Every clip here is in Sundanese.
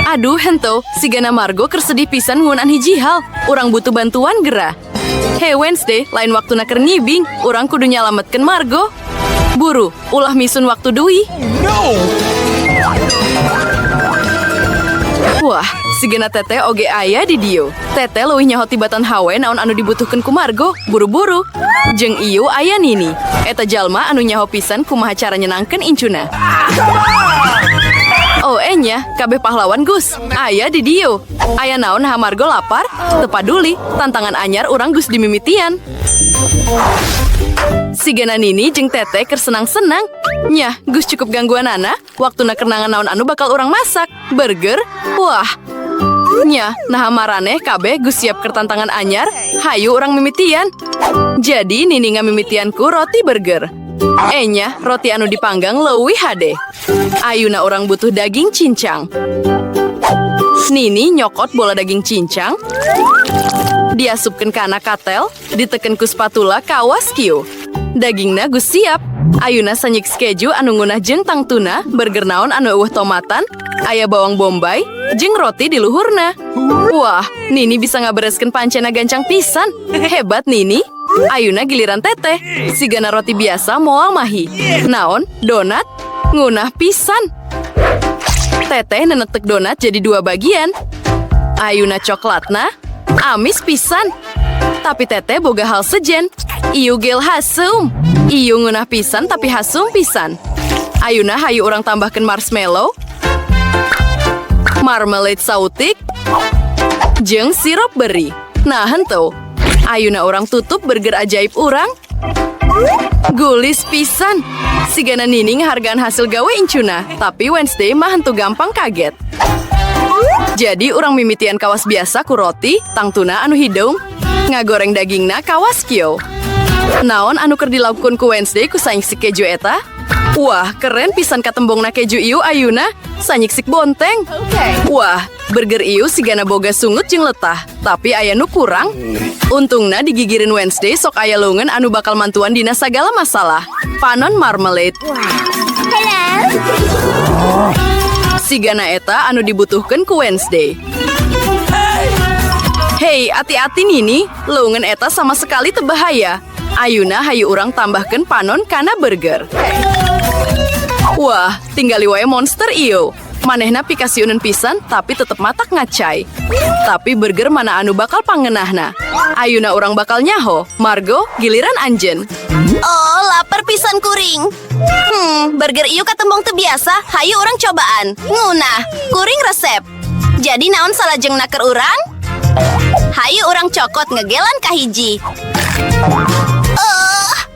Aduh, henteu, sigana Margo keur sedih pisan ngeunaan hiji hal. Urang butuh bantuan gera. Hey Wednesday, lain waktuna keur ngibing, urang kudu nyalametkeun Margo. Buru, ulah misun waktu deui. Wah, sigana teteh oge aya di dieu. Teteh leuwih nyaho tibatan hawe naon anu dibutuhkeun ku Margo, buru-buru. Jeung ieu aya Nini. Eta jalma anu nyaho pisan kumaha cara nyenangkeun incuna. Oh enya, kabeh pahlawan Gus. Aya di dieu. Aya naon ha Margo lapar? Teu paduli, tantangan anyar urang geus dimimitian. Sigana Nini jeung Teteh keur senang-senang. Nyah, geus cukup gangguanana, waktuna keur nangan naon anu bakal urang masak. Burger? Wah. Nyah, naha maraneh kabeh geus siap keur tantangan anyar? Hayu urang mimitian. Jadi Nini ngamimitian ku roti burger. Enya, roti anu dipanggang leuwih hade. Ayuna urang butuh daging cincang. Nini nyokot bola daging cincang. Diasupkeun kana katel, diteken ku spatula kawas kieu. Dagingna geus siap. Ayuna sanyik keju anu ngeunah jeung tangtuna, burger naon anu eueuh tomatan, aya bawang bombay, jeung roti di luhurna. Wah, Nini bisa ngabereskeun pancena gancang pisan. Hebat Nini. Ayuna giliran teteh. Sigana roti biasa moal mahi. Naon? Donat? Ngeunah pisan. Teteh nenetek donat jadi dua bagian. Ayuna coklatna, amis pisan. Tapi teteh boga hal sejen. Ieu gel haseum. Ieu ngeunah pisan tapi haseum pisan. Ayuna hayu urang tambahkeun marshmallow, marmalade sautik, jeung sirup beri. Nah henteu. Ayuna urang tutup burger ajaib urang. Gulis pisan. Sigana Nini ngahargaan hasil gawe incuna, tapi Wednesday mah henteu gampang kaget. Jadi urang mimitian kawas biasa ku roti, tangtuna anu hideung, ngagoreng dagingna kawas kieu. Naon anu keur dilakukeun ku Wednesday ku sanyik keju eta? Wah, keren pisan katembongna keju ieu ayuna, sanyik sik bonteng. Wah, burger ieu sigana boga sungut jeung letah, tapi aya nu kurang. Untungna digigirin Wednesday sok aya leungeun anu bakal mantuan dina sagala masalah. Panon marmalade. Hello. Sigana eta anu dibutuhkeun ku Wednesday. Hei, hati-hati Nini, leungeun eta sama sekali teu bahaya. Ayuna hayu urang tambahkeun panon kana burger. Wah, tinggali wae monster ieu. Manehna pikasieuneun pisan tapi tetep matak ngacai. Tapi burger mana anu bakal pangenahna? Ayuna urang bakal nyaho. Margo, giliran anjeun. Oh, lapar pisan kuring. Burger ieu katembong teu biasa, hayu urang cobaan. Ngeunah, kuring resep. Jadi naon salajengna keur urang? Hayu urang cokot ngegelan kahiji.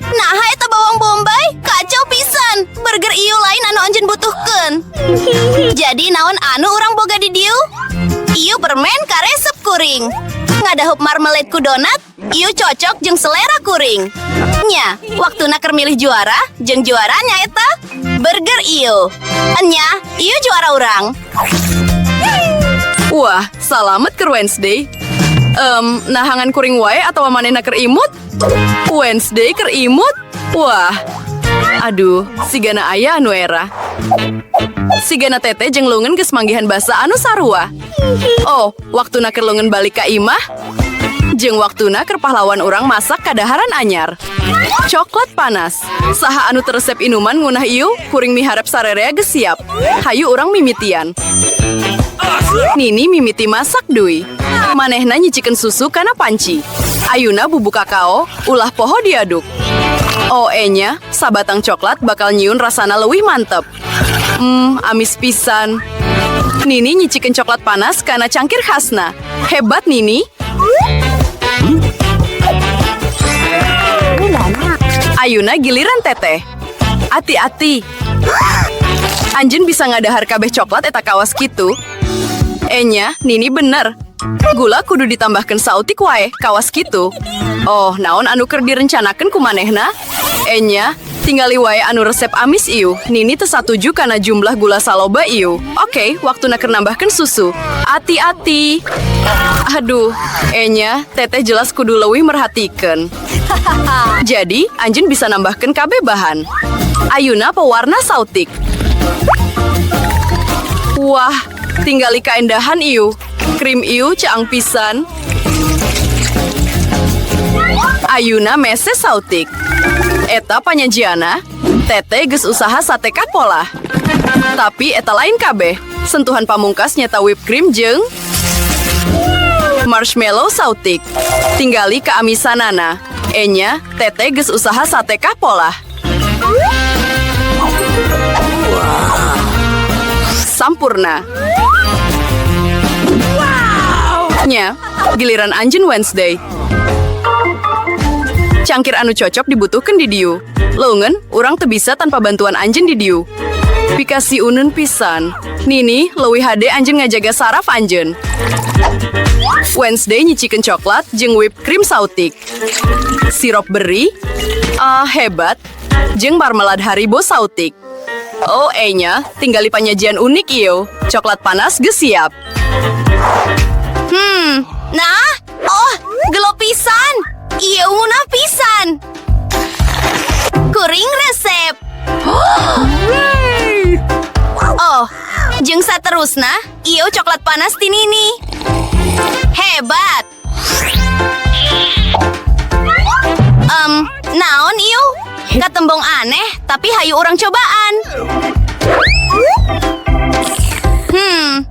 Nah eta bawang bombay, kacau pisan. Burger ieu lain anu anjeun butuhkeun. Jadi naon anu urang boga di dieu? Ieu permen karesep kuring. Ngadahup marmalade ku donat, ieu cocok jeung selera kuring. Nya, waktuna keur milih juara, jeung juaranya eta burger ieu. Enya, ieu juara urang. Wah, salamet keur Wednesday. Nahangan kuring wae atau manehna keur imut? Wednesday keur imut? Wah. Aduh, sigana aya anu era. Sigana teteh jeung leungeun geus manggihan basa anu sarua. Oh, waktuna keur leungeun balik ka imah? Jeung waktuna keur pahlawan urang masak kadaharan anyar. Coklat panas. Saha anu teu resep inuman ngeunah ieu, kuring miharep sarerea geus siap. Hayu urang mimitian. Nini mimiti masak deui. Manehna nyicikeun susu kana panci. Ayuna bubuk kakao, ulah poho diaduk. Oh enya, sabatang coklat bakal nyiun rasana leuwih mantep. Amis pisan. Nini nyicikeun coklat panas kana cangkir khasna. Hebat Nini. Ayuna giliran teteh. Ati-ati. Anjeun bisa ngadahar kabeh coklat eta kawas kitu. Enya, Nini bener. Gula kudu ditambahkan sautik wae, kawas kitu. Oh, naon anu keur direncanakeun ku manehna? Enya, tinggali wae anu resep amis ieu. Nini teu satuju kana jumlah gula saloba ieu. Oke, waktuna keur nambahkeun susu. Ati-ati. Aduh, enya, teteh jelas kudu leuwih merhatikeun. Jadi, anjeun bisa nambahkeun kabeh bahan. Ayuna pewarna sautik. Wah, Tinggali kaendahan ieu. Krim ieu caang pisan. Ayuna mese sautik. Eta panyajiana, teteh geus usaha satekah polah. Tapi eta lain kabeh. Sentuhan pamungkas nyata whipped cream jeung marshmallow sautik. Tinggali keamisanana. Enya, teteh geus usaha satekah polah. Sampurna. Nya, giliran anjeun, Wednesday. Cangkir anu cocok dibutuhkan di dieu. Leungeun, urang teu bisa tanpa bantuan anjeun di dieu. Pikasieuneun pisan. Nini, leuwih hade anjeun ngajaga saraf anjeun. Wednesday nyicikeun coklat jeung whipped cream sautik. Sirop beri, ah, hebat. Jeung marmalade Haribo sautik. Oh, enya, tinggali panyajian unik ieu. Coklat panas geus siap. Nah, oh, gelo pisan. Ieu ngeunah pisan. Kuring resep. Oh, jeung saterusna, ieu coklat panas ti Nini. Hebat. Naon ieu? Katembong aneh, tapi hayu urang cobaan.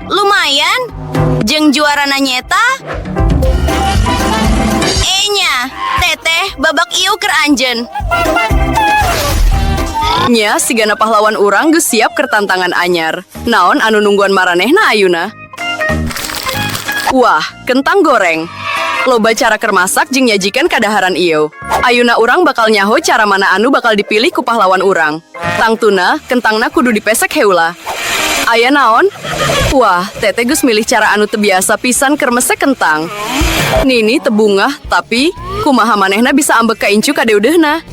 Lumayan. Jeung juarana nyeta. Enya, teteh, babak ieu keur anjeun. Nya, sigana pahlawan urang geus siap keur tantangan anyar. Naon anu nungguan maranehna ayuna? Wah, kentang goreng. Loba cara keur masak jeung nyajikan kadaharan ieu. Ayuna urang bakal nyaho cara mana anu bakal dipilih ku pahlawan urang. Tangtuna, kentangna kudu dipesek heula. Aya naon? Wah, teteh geus milih cara anu teu biasa pisan keur mesek kentang. Nini teu bungah, tapi kumaha manehna bisa ambek ka incu kadeudeuhna?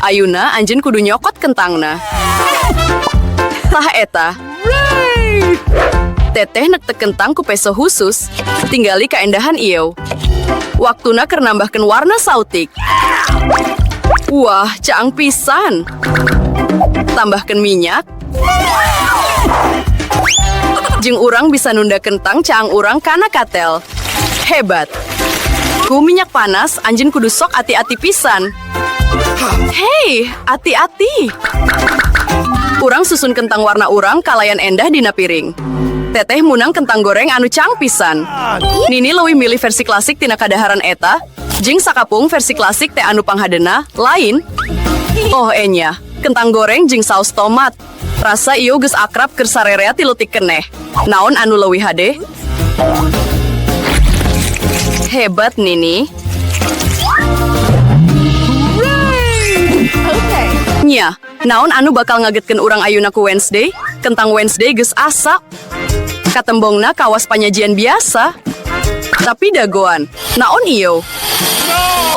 Ayuna anjeun kudu nyokot kentangna. Tah eta. Teteh nektek kentang ku peso khusus. Tinggali kaendahan ieu. Waktuna keur nambahkeun warna sautik. Wah, caang pisan. Tambahkan minyak. Jeung urang bisa nunda kentang caang urang kana katel. Hebat. Ku minyak panas, anjeun kudu sok ati-ati pisan. Hei, ati-ati. Urang susun kentang warna urang kalayan endah dina piring. Teteh munang kentang goreng anu caang pisan. Nini leuwih milih versi klasik tina kadaharan eta, jeung sakapung versi klasik teh anu panghadena lain. Oh enya, kentang goreng jeung saus tomat. Rasa ieu geus akrab keur sarerea ti leutik keneh. Naon anu leuwih hade? Hebat, Nini. Nya, naon anu bakal ngagetkeun urang ayuna ku Wednesday? Kentang Wednesday geus asak. Katembongna kawas panyajian biasa. Tapi dagoan, naon ieu?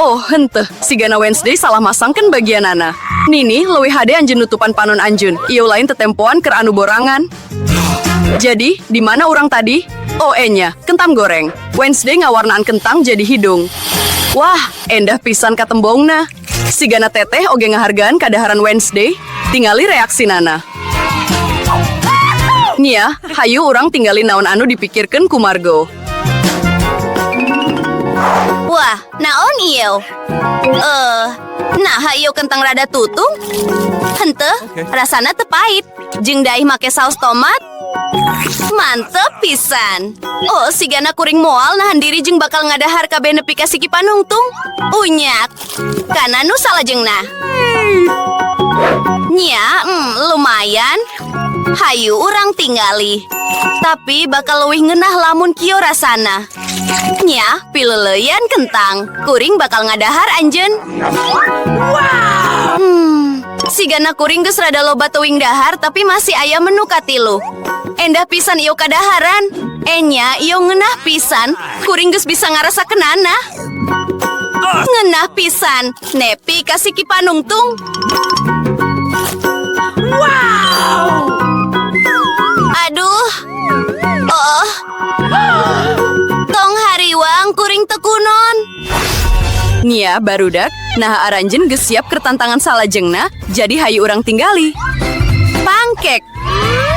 Oh, henteu, sigana Wednesday salah masangkeun bagianana. Nini, leuwih hade anjeun nutupan panon anjeun. Ieu lain tetempoan keur anu borangan. Jadi, di mana urang tadi? Oh, enya, kentang goreng. Wednesday ngawarnaan kentang jadi hidung. Wah, endah pisan katembongna. Sigana teteh oge ngahargaan kadaharan Wednesday, tingali reaksi Nana. Nia, hayu urang tinggalin naon anu dipikirkan ku Margo. Wah, naon ieu? Eh, nah ieu kentang rada tutung. Henteu, rasana teu pahit. Jeung daih make saus tomat. Mantep pisan. Oh, sigana kuring moal nahan diri jeung bakal ngadahar kabeh nepi ka siki panungtung. Unyak. Kana nu salajengna. Nya, lumayan. Hayu urang tinggali. Tapi bakal leuwih ngeunah lamun kieu rasana. Nya, pileuleyan kentang. Kuring bakal ngadahar anjeun. Sigana kuring geus rada loba teuing dahar tapi masih aya menu katilu. Endah pisan ieu kadaharan. Enya ieu ngeunah pisan. Kuring geus bisa ngarasakeunana. Ngeunah pisan. Nepi ka siki panungtung. Wow. Aduh. Oh. Tong hariwang, kuring teu kunon. Nia, barudak, nah aranjeun geus siap keur tantangan salajengna, jadi hayu urang tinggali. Pancake.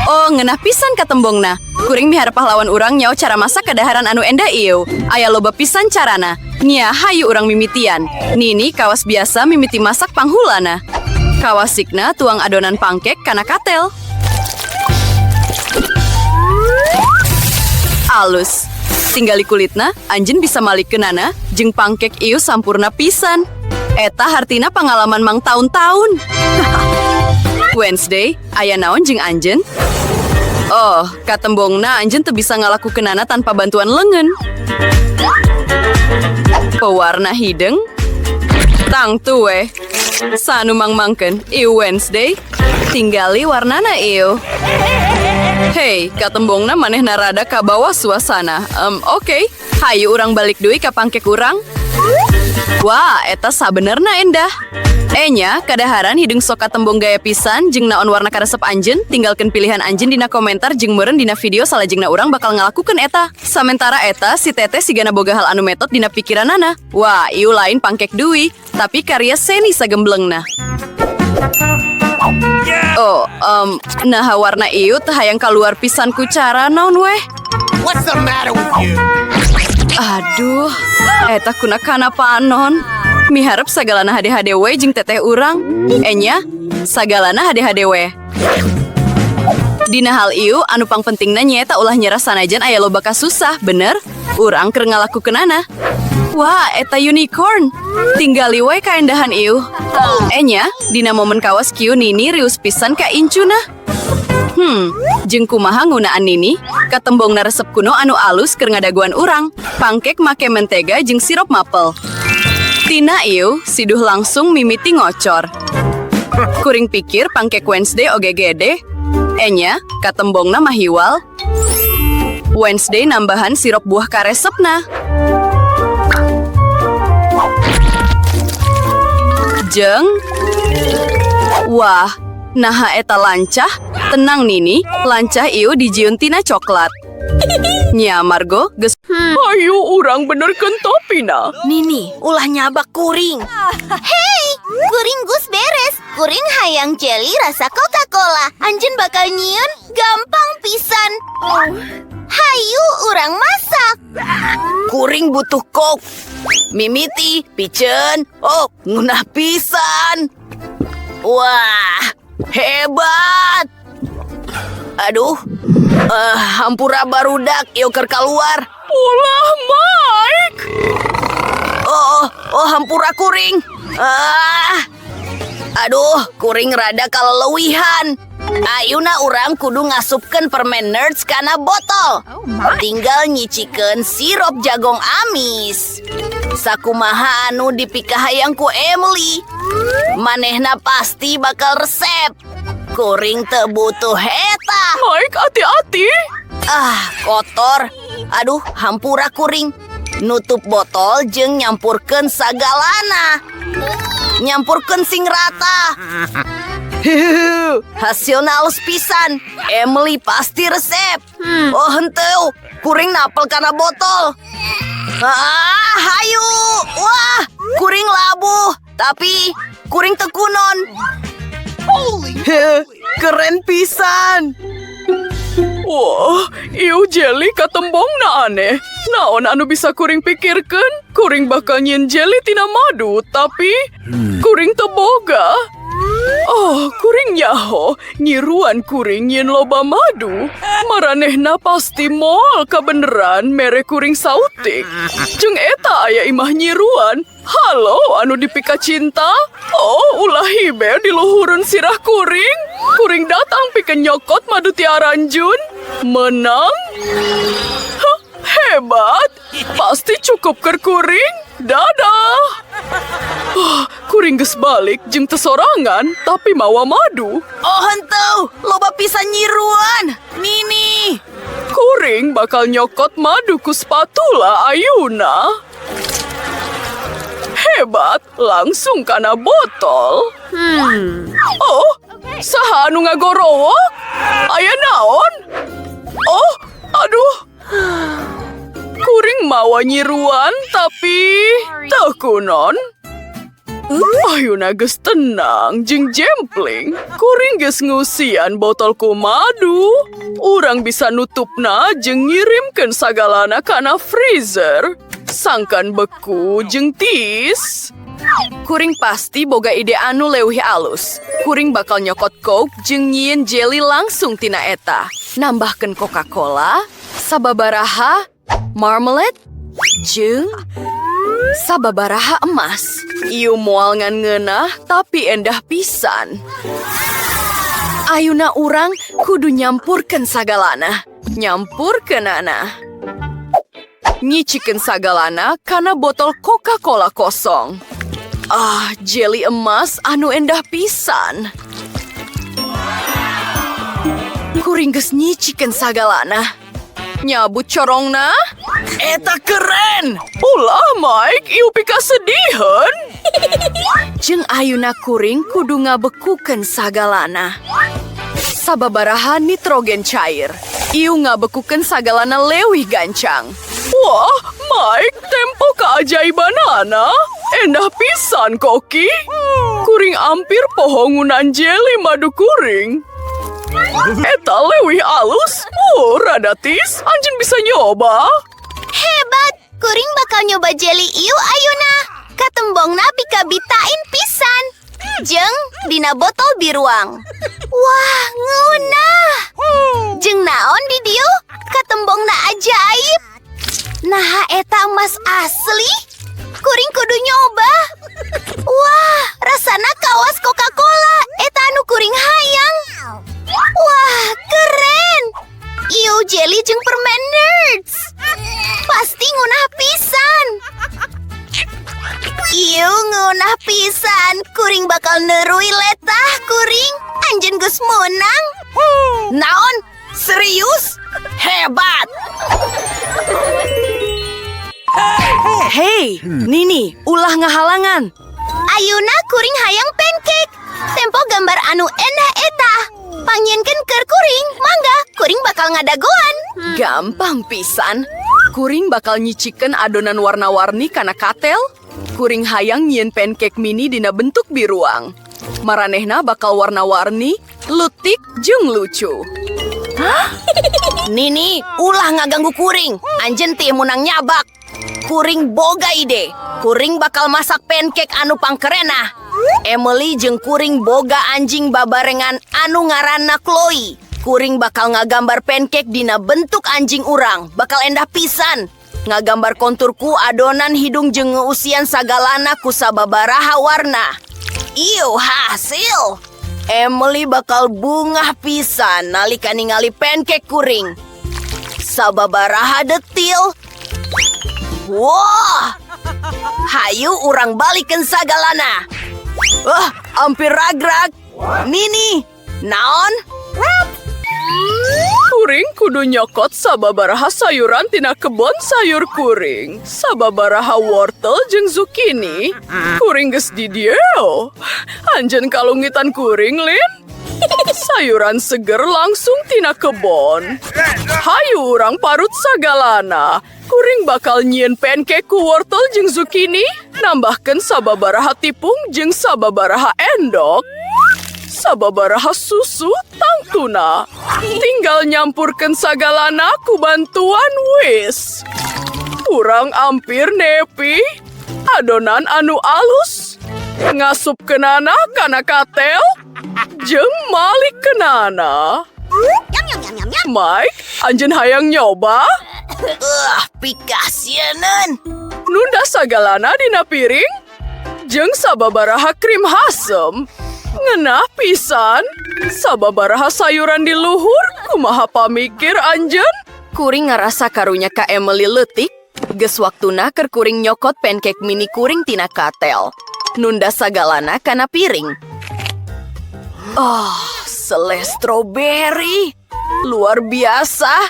Oh, ngeunah pisan katembongna. Kuring miharep pahlawan urang nyaho cara masak kadaharan anu endah ieu. Aya loba pisan carana. Nya, hayu urang mimitian. Nini kawas biasa mimiti masak panghulana. Kawasikna tuang adonan pangkek kana katel. Alus. Tinggali kulitna, anjeun bisa malikeunana jeung pangkek ieu sampurna pisan. Eta hartina pangalaman mang taun-taun. Wednesday, aya naon jeung anjeun? Oh, katembongna anjeun teu bisa ngalakukeunana tanpa bantuan leungeun. Pewarna hideung? Tangtu we. Saha nu mangmangkeun, ieu Wednesday? Tinggali warnana ieu. Hey, katembongna manehna rada kabawa suasana. Oke. Hayu urang balik deui ka pangkek urang. Wah, eta sabenerna endah. Enya, kadaharan hideung sok katembong gaya pisan jeung naon warna karesep anjeun, tinggalkeun pilihan anjeun dina komentar jeung meureun dina video salajengna urang bakal ngalakukeun eta. Samentara eta, si teteh sigana boga hal anu metot dina pikiranana. Wah, ieu lain pangkek deui, tapi karya seni sagemblengna. Oh, naha warna ieu teu hayang kaluar pisan ku cara naon weh? What's the matter with you? Aduh, eta kuna kana panon. Miharep sagalana hade-hade we jeung teteh urang. Enya, sagalana hade-hade we. Dina hal ieu anu pangpentingna nyaeta ulah nyerah sanajan aya loba kasusah, bener? Urang keur ngalakukeunana. Wah, eta unicorn. Tinggali we kaendahan ieu. Enya, dina momen kawas kieu Nini rius pisan ka incuna. Jeung kumaha ngunaan Nini? Katembongna resep kuno anu alus keur ngadaguan urang. Pangkek make mentega jeung sirup maple. Tina ieu, siduh langsung mimiti ngocor. Kuring pikir pangkek Wednesday oge gede. Enya, katembongna mahiwal. Wednesday nambahan sirup buah karesepna. Jeung, wah, naha eta lancah? Tenang Nini, lancah ieu dijieun tina coklat. Nya Margo, geus Ayo urang benerkeun topina. Nini, ulah nyabak kuring. Hei, kuring gus beres. Kuring hayang jelly rasa Coca-Cola. Anjeun bakal nyieun gampang pisan. Hayu urang masak. Kuring butuh Coke. Mimiti, piceun, oh, ngeunah pisan. Wah, hebat. Aduh, hampura barudak, ieu keur kaluar. Ulah Mike. Oh, oh, oh, hampura kuring. Ah. Aduh, kuring rada kalelewihan. Ayuna urang kudu ngasupkeun permen Nerds kana botol. Tinggal nyicikeun sirup jagong amis. Sakumaha anu dipikahayang ku Emily. Manehna pasti bakal resep. Kuring teu butuh eta. Mike, hati-hati. Ah, kotor. Aduh, hampura kuring. Nutup botol jeung nyampurkeun sagalana. Nyampurkeun sing rata. Hihihi, hasilna alus pisan. Emily pasti resep. Oh, henteu. Kuring napel kana botol. Ah, hayu. Wah, kuring labuh. Tapi kuring teu kunon. Heh, keren pisan. Wah, ieu jelly katembongna aneh. Naon anu bisa kuring pikirkeun? Kuring bakal nyieun jelly tina madu, tapi kuring teu boga. Oh, kuring nyaho, nyiruan kuring nyieun loba madu. Maranehna pasti moal kabeneran mere kuring sautik. Jeung eta aya imah nyiruan. Halo, anu dipika cinta? Oh, ulah hiber di luhureun sirah kuring. Kuring datang pikeun nyokot madu ti aranjun. Menang? Hah, hebat. Pasti cukup keur kuring. Dadah. Oh, kuring geus balik jeung teu sorangan, tapi mawa madu. Oh, henteu, loba pisan nyiruan. Nini. Kuring bakal nyokot madu ku spatula ayuna. Hebat, langsung kana botol. Oh, saha anu ngagorowok? Aya naon? Oh, aduh. Kuring mawa nyiruan, tapi teu kunon. Ayeuna geus tenang jeung jempling. Kuring geus ngusian botol ku madu. Urang bisa nutupna jeung ngirimkeun sagalana kana freezer. Sangkan beku jeung tiis. Kuring pasti boga ide anu leuwih alus. Kuring bakal nyokot Coke jeung nyieun jelly langsung tina eta. Nambahkeun Coca-Cola, sababaraha, marmalade, jeung sababaraha emas. Ieu moal ngan ngeunah, tapi endah pisan. Ayeuna urang kudu nyampurkeun sagalana. Nyampurkeunana. Nyicikeun sagalana kana botol Coca-Cola kosong. Ah, jelly emas anu endah pisan. Kuring geus nyicikeun sagalana. Nyabut corongna. Eta keren! Ulah, Mike, ieu pikasedihan. Jeung ayeuna kuring kudu ngabekukeun sagalana. Sababaraha nitrogen cair. Ieu ngabekukeun sagalana leuwih gancang. Wah, Mike, tempo keajaibanana. Endah pisan, Koki. Kuring ampir poho ngeunaan jelly madu kuring. Eta leuwih alus. Oh, rada tiis. Anjeun bisa nyoba. Hebat! Kuring bakal nyoba jelly ieu ayeuna. Katembongna pikabitain pisan. Jeung dina botol biruang. Wah, ngeunah. Jeung naon di dieu? Katembongna ajaib. Nah, eta emas asli. Kuring kudu nyoba. Wah, rasana kawas Coca-Cola. Eta anu kuring hayang. Wah, keren. Ieu jelly jeung permen Nerds. Pasti ngeunah pisan. Ieu ngeunah pisan. Kuring bakal neruy letah kuring. Anjeun geus meunang. Naon? Serius? Hebat! Hei, Nini, ulah ngahalangan. Ayeuna kuring hayang pancake. Tempo gambar anu endah eta. Pangnyieunkeun keur kuring, mangga. Kuring bakal ngadagoan. Gampang pisan. Kuring bakal nyicikeun adonan warna-warni kana katel. Kuring hayang nyieun pancake mini dina bentuk biruang. Maranehna bakal warna-warni, leutik jeung lucu. Nini, ulah ngaganggu kuring. Anjeun teu meunang nyabak. Kuring boga ide. Kuring bakal masak pancake anu pangkerenah. Emily jeung kuring boga anjing babarengan anu ngaranna Chloe. Kuring bakal ngagambar pancake dina bentuk anjing urang. Bakal endah pisan. Ngagambar konturku adonan hidung jeung ngeusian sagalana ku sababaraha warna. Ieu hasil. Emily bakal bungah pisan nalika ningali pancake kuring. Sababaraha detil. Wah! Hayu urang balikeun sagalana. Wah, hampir ragrag. Nini, naon? Kuring kudu nyokot sababaraha sayuran tina kebon sayur kuring. Sababaraha wortel jeung zucchini. Kuring geus di dieu. Anjeun kalungitan kuring, Lin. Sayuran seger langsung tina kebon. Hayu urang parut sagalana. Kuring bakal nyieun pancake ku wortel jeung zucchini, nambahkeun sababaraha tipung jeung sababaraha endok. Sababaraha susu tangtuna. Tinggal nyampurkeun sagalana ku bantuan whisk. Urang ampir nepi. Adonan anu alus. Ngasupkeunana kana katel. Jeung malikkeunana. Mike, anjeun hayang nyoba? Pikasieun. Nunda sagalana dina piring. Jeung sababaraha krim hasem. Ngeunah pisan. Sababaraha sayuran di luhur, kumaha pamikir anjeun? Kuring ngarasa karunya ka Emily leutik. Geus waktuna keur kuring nyokot pancake mini kuring tina katel. Nunda sagalana kana piring. Oh, selai strawberry. Luar biasa.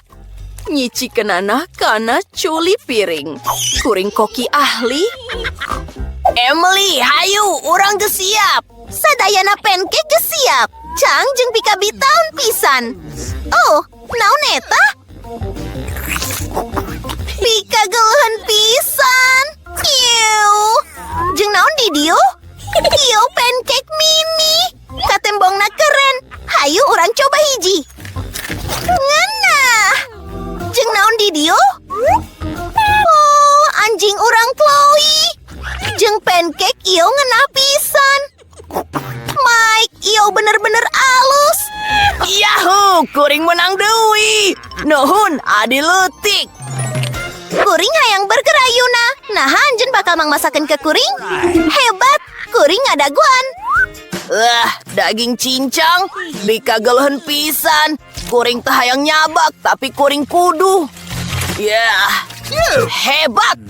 Nyicikeunana kana culi piring. Kuring koki ahli. Emily, hayu, urang geus siap. Sadayana pancake geus siap. Cang jeung pikabitaun pisan. Oh, naon eta? Pikageuleuhan pisan. Ieu. Jeung naon di dieu? di dieu? Oh, anjing urang Chloe. Jeung pancake ieu ngeunah pisan. Mike, ieu bener-bener alus. Yahoo, kuring menang deui. Nuhun, adi leutik. Kuring hayang burger ayeuna. Nah, anjeun bakal mangmasakeun ke kuring? Hebat, kuring ngadaguan. Daging cincang, bikageleuheun pisan. Kuring teu hayang nyabak, tapi kuring kudu. Yeah, hebat.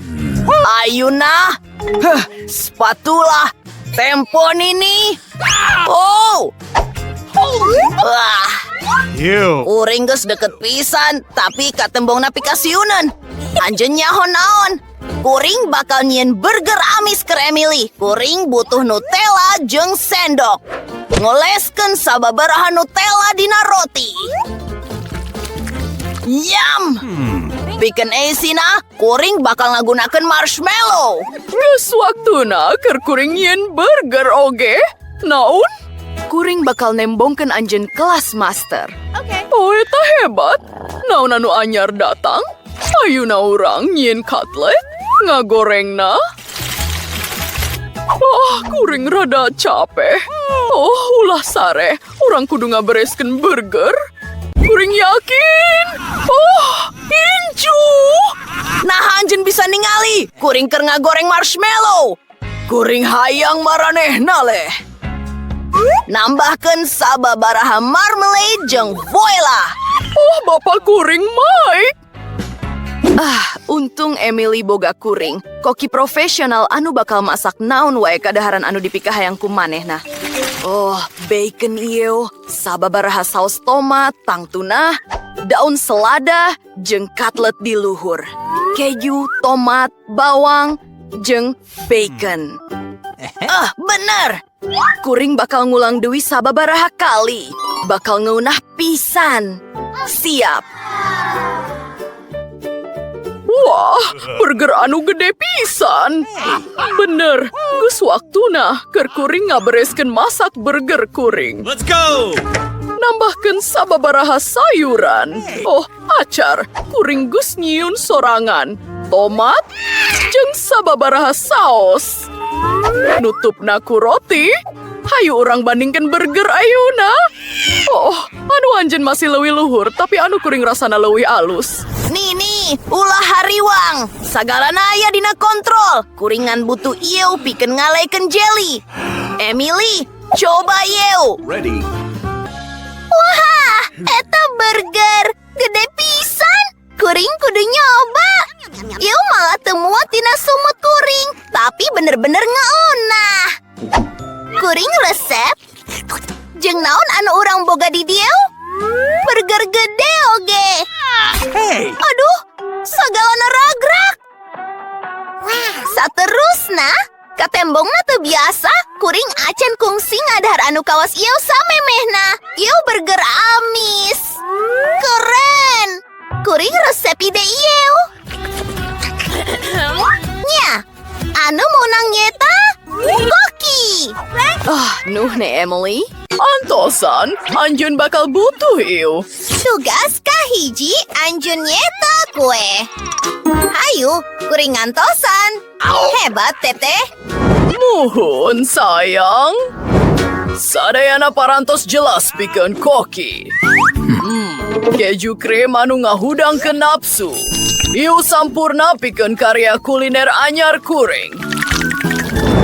Ayuna, huh, spatula, tempon ini. Oh, wah, Ew. kuring geus deket pisan, tapi katembongna pikasieuneun. Anjeun nyaho naon? Kuring bakal nyieun burger amis keur Emily. Kuring butuh Nutella jeung sendok. Ngoleskeun sababaraha Nutella dina roti. Yam! Pikeun eusina, kuring bakal ngagunakeun marshmallow. Geus waktuna keur kuring nyieun burger oge. Naon? Kuring bakal nembongkeun anjeun kelas master. Oh, eta hebat. Naon anu anyar datang? Ayeuna urang nyieun cutlet, ngagorengna. Oh, kuring rada capek. Oh, ulah sare. Urang kudu ngabereskeun burger. Kuring yakin. Oh, incu. Nah, anjeun bisa ningali, kuring keur ngagoreng marshmallow. Kuring hayang maranehna leh. Nambahkeun sababaraha marmalade jeung voila. Oh, bapak kuring Mike. Ah, untung Emily boga kuring. Koki profesional anu bakal masak naon wae kadaharan anu dipikahayang ku manehna. Oh, bacon ieu, sababaraha saus tomat, tangtuna, daun selada, jeung cutlet di luhur. Keju, tomat, bawang, jeung bacon. Ah, bener. Kuring bakal ngulang deui sababaraha kali. Bakal ngeunah pisan. Siap. Wah, burger anu gede pisan. Bener, geus waktuna keur kuring ngabereskeun masak burger kuring. Let's go! Nambahkeun sababaraha sayuran. Oh, acar, kuring geus nyieun sorangan. Tomat jeung sababaraha saos. Nutupna ku roti. Hayu urang bandingkeun burger ayeuna. Oh, anu anjeun masih leuwih luhur, tapi anu kuring rasana leuwih alus. Nini, ulah hariwang. Sagalana aya dina kontrol. Kuring ngan butuh ieu pikeun ngaleikeun jelly. Emily, coba ieu. Ready. Wah, eta burger gede pisan. Kuring kudu nyoba. Ieu malah teu muat tina sumut kuring, tapi bener-bener ngeunah. Kuring resep. Jeung naon anu urang boga di dieu? Burger gede oge. Hey! Aduh, sagalana ragrak. Saterusna, katembongna teu biasa, kuring acan kungsi ngadahar anu kawas ieu samemehna. Ieu burger amis. Keren. Kuring resep ide ieu. Nya, anu meunang nyeta koki. Ah, nuhun Emily. Antosan, anjeun bakal butuh ieu. Tugas kahiji anjeun nyeta kue. Hayu, kuring ngantosan. Hebat, Teteh. Muhun sayang. Sadayana parantos jelas pikeun koki. Keju krem anu ngahudangkeun nafsu. Ieu sampurna pikeun karya kuliner anyar kuring.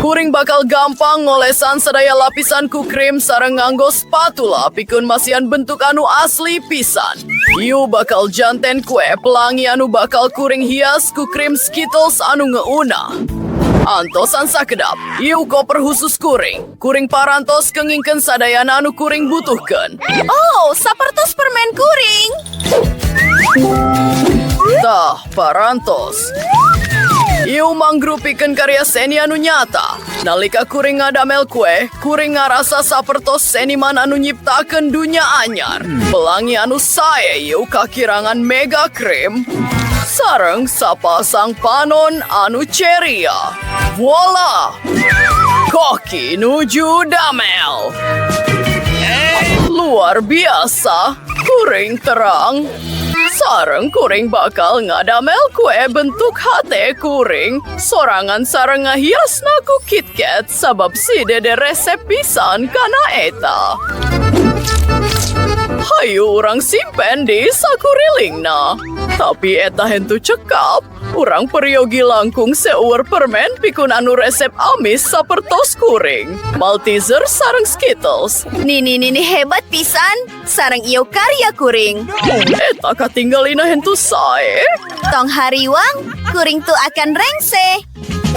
Kuring bakal gampang ngolesan sadaya lapisan ku krim sareng nganggo spatula pikeun masihan bentuk anu asli pisan. Ieu bakal janten kue pelangi anu bakal kuring hias ku krim Skittles anu ngeunah. Antosan sakedap, ieu koper khusus kuring. Kuring parantos kengingkeun sadayana anu kuring butuhkeun. Oh, sapertos permen kuring. Tah, parantos. Ieu mangrupikeun karya seni anu nyata. Nalika kuring ngadamel kue, kuring ngarasa sapertos seniman anu nyiptakeun dunya anyar. Pelangi anu sae ieu kakirangan mega krim. Sareng sapasang panon anu ceria. Voila! Koki nuju damel. Luar biasa, kuring terang. Sareng kuring bakal ngadamel kue bentuk hate kuring. Sorangan sareng ngahiasna ku KitKat sabab si dede resep pisan kana eta. Hayu urang simpen di sakurilingna. Tapi eta hentu cekap. Urang peryogi langkung seueur permen pikun anu resep amis sapertos kuring. Malteser sareng Skittles. Nini nini hebat pisan, sareng ieu karya kuring. Eta katinggalina hentu sae. Tong hariwang, kuring tu akan rengse.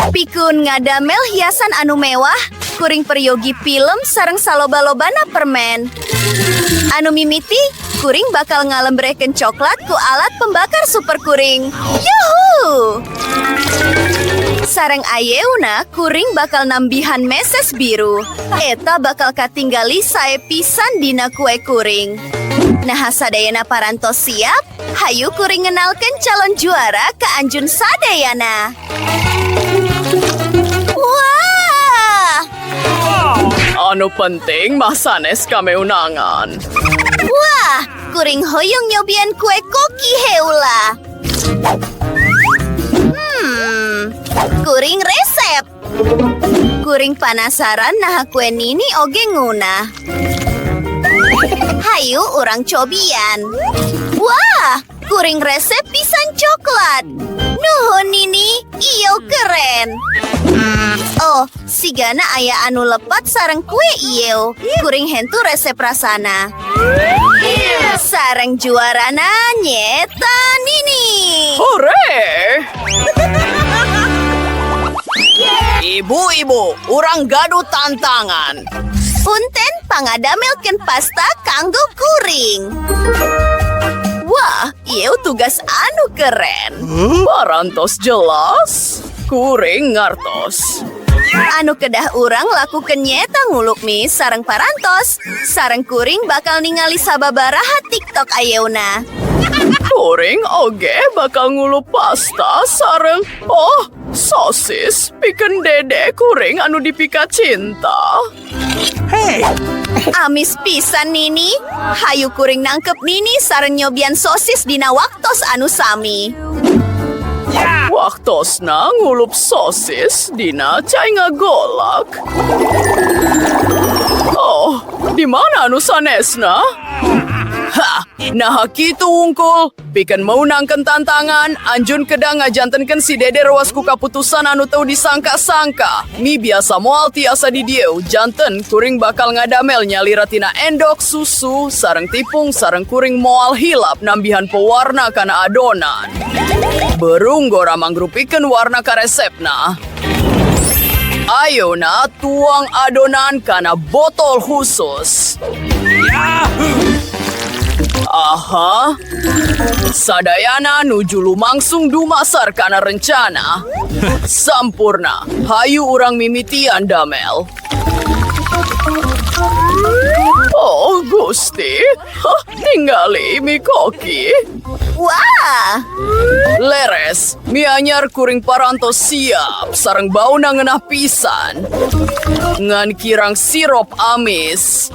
Pikun ngadamel hiasan anu mewah, kuring peryogi film sareng saloba-lobana permen. Anu mimiti, kuring bakal ngalembrekeun coklat ku alat pembakar super kuring. Yuhu! Sareng ayeuna, kuring bakal nambihan meses biru. Eta bakal katinggali sae pisan dina kue kuring. Nah, sadayana parantos siap, hayu kuring ngenalkeun calon juara ke Anjun Sadayana. Wah! Anu penting mah sanes kameunangan. Wah, kuring hoyong nyobian kue koki heula. Kuring resep. Kuring panasaran nah kue nini oge ngeunah. Hayu urang cobian. Wah, kuring resep pisan coklat. Nuhun nini, iyo keren. Oh, sigana aya anu lepat sareng kue ieu. Kuring hentu resep rasana. Sareng juarana nyeta nini. Hore! Ibu-ibu, urang gaduh tantangan. Punten pangadamelkeun pasta kanggo kuring. Wah, ieu tugas anu keren. Parantos jelas, kuring ngartos. Anu kedah urang lakukeun nyeta nguluk mie sareng parantos. Sareng kuring bakal ningali sababaraha TikTok ayeuna. Kuring oge bakal ngulup pasta sareng oh sosis pikeun dede kuring anu dipika cinta. Hey! Amis pisan Nini. Hayu kuring nangkep Nini sareng nyobian sosis dina waktos anu sami. Waktosna ngulup sosis dina cai ngagolak. Oh, di mana anu sanesna? Ha, nah kitu wungkul. Pikeun meunangkeun tantangan, anjun kedah ngajantenkeun si dede rewas ku kaputusan anu teu disangka-sangka. Mi biasa moal tiasa di dieu, janten kuring bakal ngadamel nyalira tina endok susu, sareng tipung, sareng kuring moal hilap nambihan pewarna kana adonan. Berung gora mangrupikeun warna karesepna. Ayeuna tuang adonan kana botol khusus. Aha. Sadayana nuju lumangsung dumasar kana rencana. Sampurna. Hayu urang mimitian damel. Oh, Gusti. Hah, tinggali mi koki. Wah, Leres, mianyar kuring parantos siap, sareng bauna ngeunah pisan. Ngan kirang sirup amis.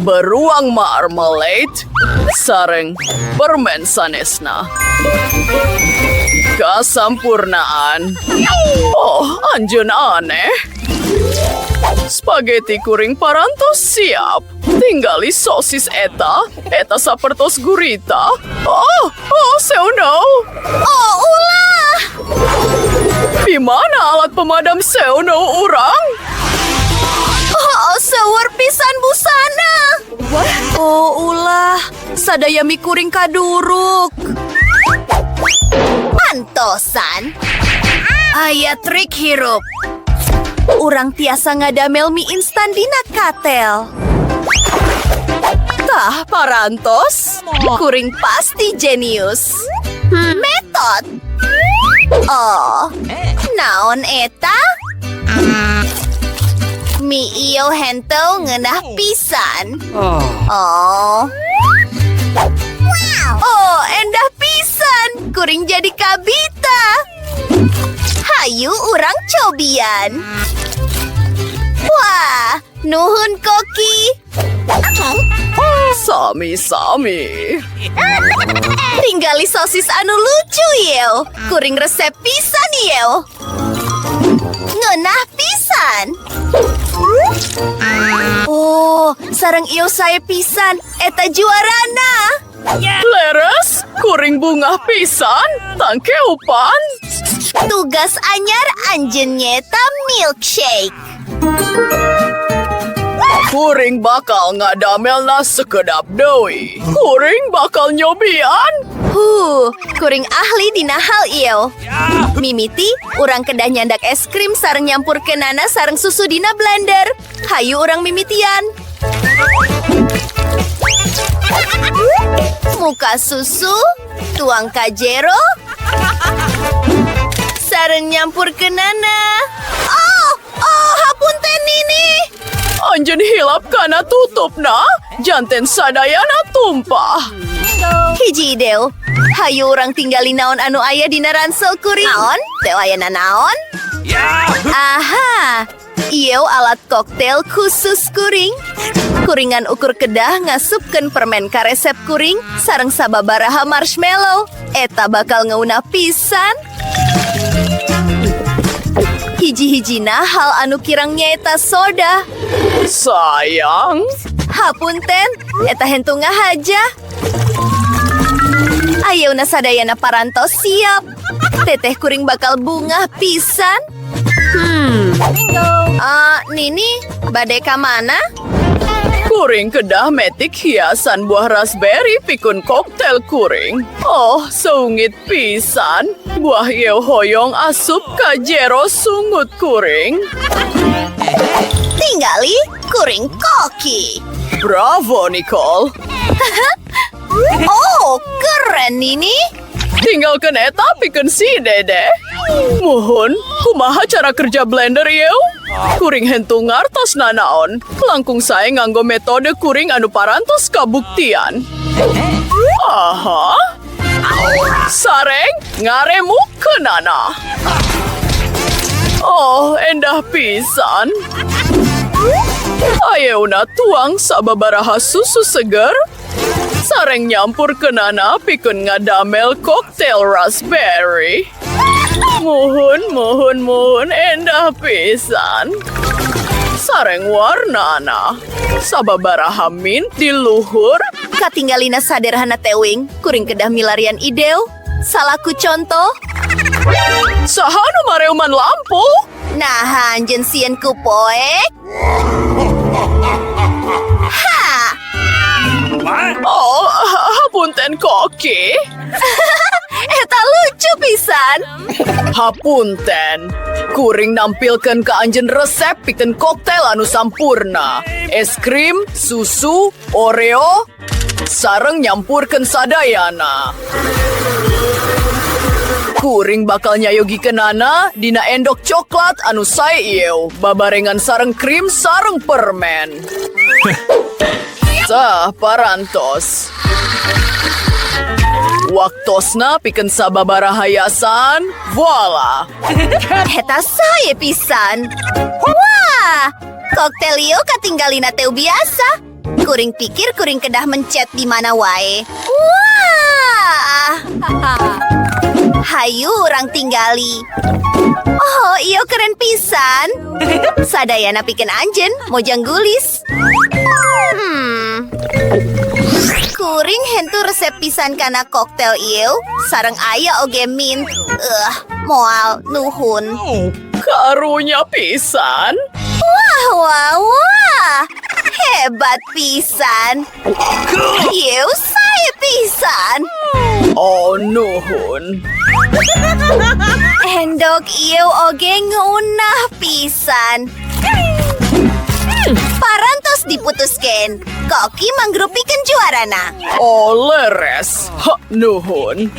Beruang marmalade, sareng permen sanesna. Kasampurnaan. Oh, anjeun aneh. Spaghetti kuring parantos siap. Tinggali sosis eta, eta sapertos gurita. Oh, oh, so no. Oh ulah. Di mana alat pemadam seuno urang? Oh, seueur pisan busana. Oh ulah, sadaya mi kuring kaduruk. Antosan. Aya trik hirup. Urang tiasa ngadamel mie instan dina katel. Tah parantos, kuring pasti jenius. Metot. Oh, naon eta? Mi iyo henteu ngeunah pisan. Oh. Oh, endah pisan, kuring jadi kabita. Hayu urang cobian. Wah, nuhun koki. Sami-sami. Tinggali sosis anu lucu yeu. Kuring resep pisan yeu. Ngeunah pisan. Oh, sareng ieu sae pisan. Eta juarana. Leres, kuring bungah pisan, tangkeupan. Tugas anyar anjeun nyaeta milkshake. Kuring bakal ngadamelna sekedap deui. Kuring bakal nyobian. Huh, kuring ahli dina hal ieu. Mimiti, urang kedah nyandak es krim sareng nyampurkeunana sareng susu dina blender. Hayu urang mimitian. Muka susu, tuang ka jero, sareng nyampurkeunana. Oh, oh, hapunten Nini. Anjeun hilap kana tutupna, janten sadayana tumpah. Hiji ide. Hayu urang tinggali naon anu aya dina ransel kuring. Naon? Teu aya naon? Aha, ieu alat koktail khusus kuring. Kuringan ukur kedah ngasupkeun permen ka resep kuring sareng sababaraha marshmallow. Eta bakal ngeunah pisan. Hiji-hijina hal anu kirang nyaeta soda. Sayang, Hapunten, eta henteu ngahaja. Ayeuna sadayana parantos siap. Teteh kuring bakal bungah pisan. Ah, Nini, bade ka mana? Kuring kedah metik hiasan buah raspberry pikeun koktail kuring. Oh, seungit pisan. Buah ieu hoyong asup ka jero sungut kuring. Tinggali kuring koki. Bravo, Nicole. Oh, keren Nini. Tinggalkan eta pikeun si Dede. Muhun, kumaha cara kerja blender ieu? Kuring henteu ngartos nanaon. Langkung sae nganggo metode kuring anu parantos kabuktian. Aha. Sareng ngaremukkeunana. Oh, endah pisan. Ayeuna tuang sababaraha susu seger. Sareng nyampurkeunana pikeun ngadamel koktail raspberry. Muhun, muhun, muhun, endah pisan. Sareng warnana. Sababaraha mint di luhur. Katinggalina saderhana teuing, kuring kedah milarian ide. Salaku contoh. Saha nu mareuman lampu? Nah, anjeun sieun ku poek. Ha! Oh, hapunten koki. Eta lucu pisan. Hapunten. Kuring nampilkan ke anjeun resep pikeun koktail anu sampurna. Es krim, susu, Oreo, sareng nyampurkeun sadayana. Kuring bakal nyayogikeunana dina endok coklat anu sae ieu, babarengan sareng krim sareng permen. Sah, parantos. Waktosna pikeun sababaraha hiasan, voila. Eta sae pisan. Wah, koktail ieu katinggalina teu biasa. Kuring pikir kuring kedah mencet di mana wae. Wah! Hayu urang tinggali. Oh, ieu keren pisan. Sadayana pikeun anjeun, mojang gulis. Kuring henteu resep pisan kana koktail ieu, sareng aya oge mint. Moal nuhun. Karunya pisan. Wah, wah, wah. Hebat pisan. Ieu sae pisan. Oh, nuhun. Endok ieu oge ngeunah pisan. Parantos diputuskeun. Koki manggrupikeun juarana. Oh, leres. Ha, nuhun.